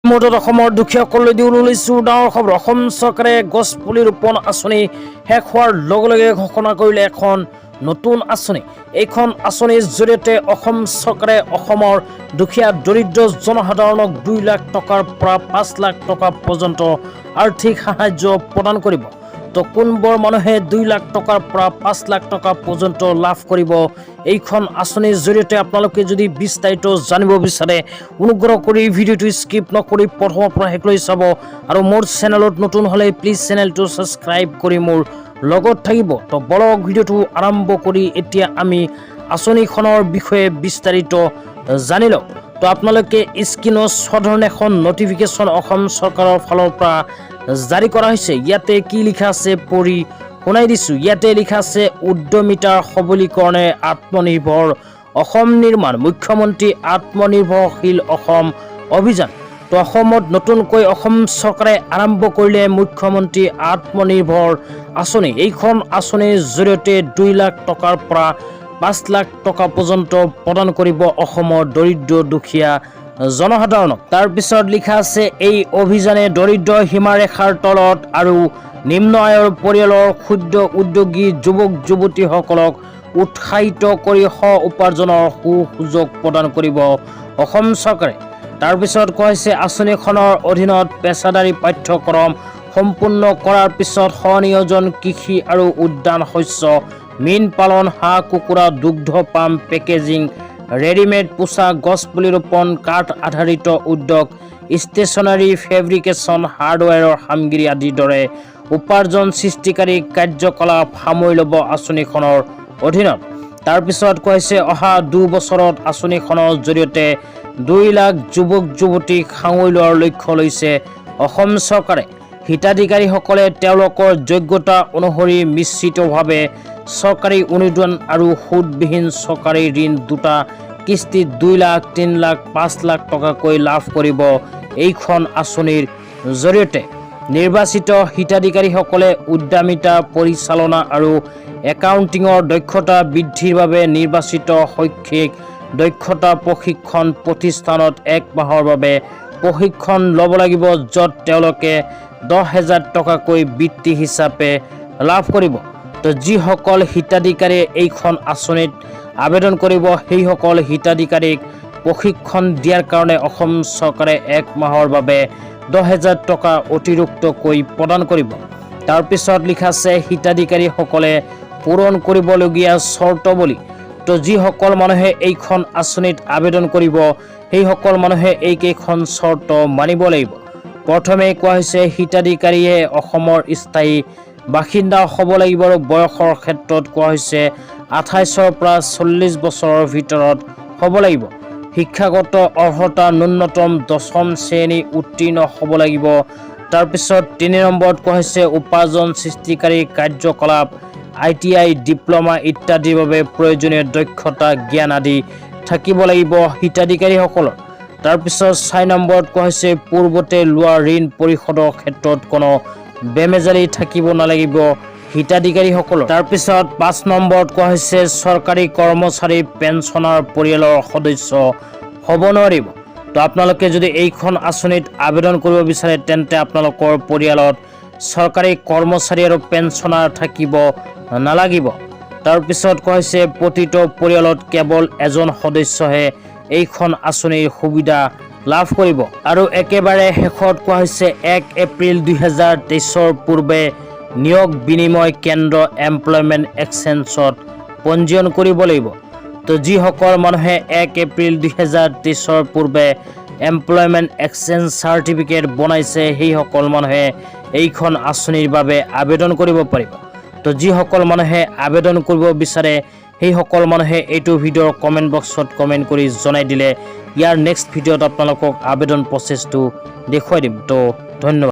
মুহূৰ্তত অসমৰ দুখীয়াসকললৈ দিবলৈ লৈছোঁ ডাঙৰ খবৰ। অসম চৰকাৰে গছপুলি ৰোপণ আঁচনি শেষ হোৱাৰ লগে লগে ঘোষণা কৰিলে এখন নতুন আঁচনি। এইখন আঁচনিৰ জৰিয়তে অসম চৰকাৰে অসমৰ দুখীয়া দৰিদ্ৰ জনসাধাৰণক 2 লাখ টকাৰ পৰা 5 লাখ টকা পৰ্যন্ত আৰ্থিক সাহায্য প্ৰদান কৰিব। তো কোনবোৰ মানুহে 2 লাখ টকাৰ পৰা 5 লাখ টকা পৰ্যন্ত লাভ কৰিব এইখন আঁচনিৰ জৰিয়তে, আপোনালোকে যদি বিস্তাৰিত জানিব বিচাৰে, অনুগ্ৰহ কৰি ভিডিঅ'টো স্কিপ নকৰি প্ৰথমৰ পৰা শেষলৈ চাব আৰু মোৰ চেনেলত নতুন হ'লে প্লিজ চেনেলটো ছাবস্ক্ৰাইব কৰি মোৰ লগত থাকিব। তো বলক, ভিডিঅ'টো আৰম্ভ কৰি এতিয়া আমি আঁচনিখনৰ বিষয়ে বিস্তাৰিত জানি লওঁ। তো আপোনালোকে স্ক্ৰীণত সাধাৰণ এখন নটিফিকেশ্যন অসম চৰকাৰৰ ফালৰ পৰা জাৰি কৰা হৈছে। ইয়াতে কি লিখা আছে পঢ়ি শুনাই দিছোঁ। ইয়াতে লিখা আছে, "উদ্যমিতাৰ সবলীকৰণে আত্মনিৰ্ভৰ অসম নিৰ্মাণ, মুখ্যমন্ত্ৰী আত্মনিৰ্ভৰশীল অসম অভিযান।" তো অসমত নতুনকৈ অসম চৰকাৰে আৰম্ভ কৰিলে মুখ্যমন্ত্ৰী আত্মনিৰ্ভৰ আঁচনি। এইখন আঁচনিৰ জৰিয়তে 2 লাখ টকাৰ পৰা 5 লাখ টকা পৰ্যন্ত প্ৰদান কৰিব অসমৰ দৰিদ্ৰ দুখীয়া জনসাধাৰণক। তাৰপিছত লিখা আছে, এই অভিযানে দৰিদ্ৰ সীমাৰেখাৰ তলত আৰু নিম্ন আয়ৰ পৰিয়ালৰ ক্ষুদ্ৰ উদ্যোগী যুৱক যুৱতীসকলক উৎসাহিত কৰি স্ব উপাৰ্জনৰ সু সুযোগ প্ৰদান কৰিব অসম চৰকাৰে। তাৰপিছত কোৱা হৈছে, আঁচনিখনৰ অধীনত পেছাদাৰী পাঠ্যক্ৰম সম্পূৰ্ণ কৰাৰ পিছত স্বনিয়োজন, কৃষি আৰু উদ্যান শস্য, মীন পালন, হাঁহ কুকুৰা, দুগ্ধ পাম, পেকেজিং, ৰেডিমেড পোছাক, গছপুলি ৰোপণ, কাঠ আধাৰিত উদ্যোগ, ষ্টেচনাৰী, ফেব্ৰিকেশ্যন, হাৰ্ডৱেৰৰ সামগ্ৰী আদিৰ দৰে উপাৰ্জন সৃষ্টিকাৰী কাৰ্যকলাপ সামৰি ল'ব আঁচনিখনৰ অধীনত। তাৰপিছত কৈছে, অহা 2 বছৰত আঁচনিখনৰ জৰিয়তে 2 লাখ যুৱক যুৱতীক সাঙুৰি লোৱাৰ লক্ষ্য লৈছে অসম চৰকাৰে। হিতাধিকাৰীসকলে তেওঁলোকৰ যোগ্যতা অনুসৰি মিশ্ৰিতভাৱে চৰকাৰী অনুদান আৰু সুদবিহীন চৰকাৰী ঋণ দুটা কিস্তিত 2 লাখ, 3 লাখ, 5 লাখ টকাকৈ লাভ কৰিব এইখন আঁচনিৰ জৰিয়তে। নিৰ্বাচিত হিতাধিকাৰীসকলে উদ্যমিতা পৰিচালনা আৰু একাউণ্টিঙৰ দক্ষতা বৃদ্ধিৰ বাবে নিৰ্বাচিত শৈক্ষিক দক্ষতা প্ৰশিক্ষণ প্ৰতিষ্ঠানত এক মাহৰ বাবে প্ৰশিক্ষণ ল'ব লাগিব, য'ত তেওঁলোকে 10,000 টকাকৈ বৃত্তি হিচাপে লাভ কৰিব। তো যিসকল হিতাধিকাৰীয়ে এইখন আঁচনিত আবেদন কৰিব, সেইসকল হিতাধিকাৰীক প্ৰশিক্ষণ দিয়াৰ কাৰণে অসম চৰকাৰে এক মাহৰ বাবে 10,000 টকা অতিৰিক্তকৈ প্ৰদান কৰিব। তাৰপিছত লিখা আছে, হিতাধিকাৰীসকলে পূৰণ কৰিবলগীয়া চৰ্তাৱলী। তো যিসকল মানুহে এইখন আঁচনিত আবেদন কৰিব, সেইসকল মানুহে এইকেইখন চৰ্ত মানিব লাগিব। প্ৰথমে কোৱা হৈছে, হিতাধিকাৰীয়ে অসমৰ স্থায়ী বাসিন্দা হ'ব লাগিব আৰু বয়সৰ ক্ষেত্ৰত কোৱা হৈছে 28ৰ পৰা 40 বছৰৰ ভিতৰত হ'ব লাগিব। শিক্ষাগত অৰ্হতা ন্যূনতম দশম শ্ৰেণী উত্তীৰ্ণ হ'ব লাগিব। তাৰপিছত 3 নম্বৰত কোৱা হৈছে, উপাৰ্জন সৃষ্টিকাৰী কাৰ্যকলাপ, আইটিআই, ডিপ্ল'মা ইত্যাদিৰ বাবে প্ৰয়োজনীয় দক্ষতা, জ্ঞান আদি থাকিব লাগিব হিতাধিকাৰীসকলৰ। তাৰপিছত 4 নম্বৰত কোৱা হৈছে, পূৰ্বতে লোৱা ঋণ পৰিশোধৰ ক্ষেত্ৰত কোনো বেমেজালি থাকিব নালাগিব হিতাধিকাৰীসকলৰ। তাৰপিছত 5 নম্বৰত কোৱা হৈছে, চৰকাৰী কৰ্মচাৰী, পেঞ্চনাৰ পৰিয়ালৰ সদস্য হ'ব নোৱাৰিব। তো আপোনালোকে যদি এইখন আঁচনিত আবেদন কৰিব বিচাৰে, তেন্তে আপোনালোকৰ পৰিয়ালত চৰকাৰী কৰ্মচাৰী আৰু পেঞ্চনাৰ থাকিব নালাগিব। তাৰপিছত কোৱা হৈছে, প্ৰতিটো পৰিয়ালত কেৱল এজন সদস্যহে এইখন আঁচনিৰ সুবিধা লাভ কৰিব। আৰু একেবাৰে শেষত কোৱা হৈছে, 1 এপ্ৰিল 2023ৰ পূৰ্বে নিয়োগ বিনিময় কেন্দ্ৰ এমপ্লয়মেণ্ট এক্সচেঞ্জত পঞ্জীয়ন কৰিব লাগিব। তো যিসকল মানুহে 1 এপ্ৰিল 2023ৰ পূৰ্বে এমপ্লয়মেণ্ট এক্সচেঞ্জ চাৰ্টিফিকেট বনাইছে, সেইসকল মানুহে এইখন আঁচনিৰ বাবে আবেদন কৰিব পাৰিব। তো যিসকল মানুহে আবেদন কৰিব বিচাৰে, সেইসকল মানুহে এইটো ভিডিঅ'ৰ কমেণ্ট বক্সত কমেণ্ট কৰি জনাই দিলে ইয়াৰ নেক্সট ভিডিঅ'ত আপোনালোকক আবেদন প্ৰচেছটো দেখুৱাই দিম। তো ধন্যবাদ।